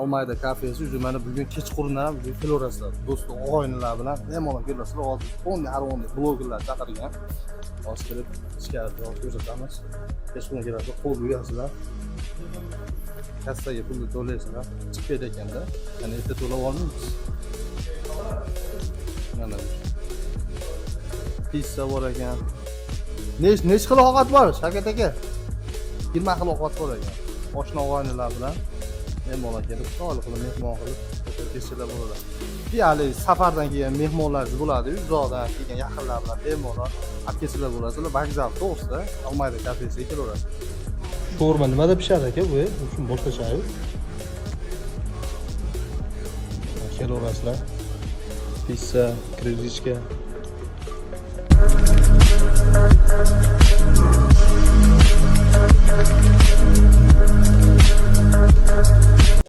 Almayda kafesi уже mana bugun kechqurundan ham bugun kelaverasizlar. Do'st og'aynilar bilan bemalol kelasizlar. Hozir полный arvonli blogerlar chaqirgan. Hozir kelib ichkarida ko'rsatamiz. Kechqurun kelasizlar, qo'l yuvasizlar. Kassaga pulni to'laysizlar. Chiqib ketayotganda, ya'ni erta to'lab olmaymiz. Mana pitsa bor ekan. Nech xil ovqat bor, Shavkat aka? 20 xil ovqat bor ekan. Oshna og'aynilar bilan bemalol kelib, chiroyli qilib mehmon qilib, o'tirib ketsalar bo'ladi. Bir hali safardan kelgan mehmonlaringiz bo'ladi-yu, uzoqdan kelgan yaqinlar bilan bemalol olib kelsalar bo'ladi. Sizlar vokzal to'g'risida Almayda kafesiga kelaverasiz. Sho'rma nimada pishadi aka bu? Shuni boshqacha-yu. Kelaverasizlar. Pitsa, kredichka.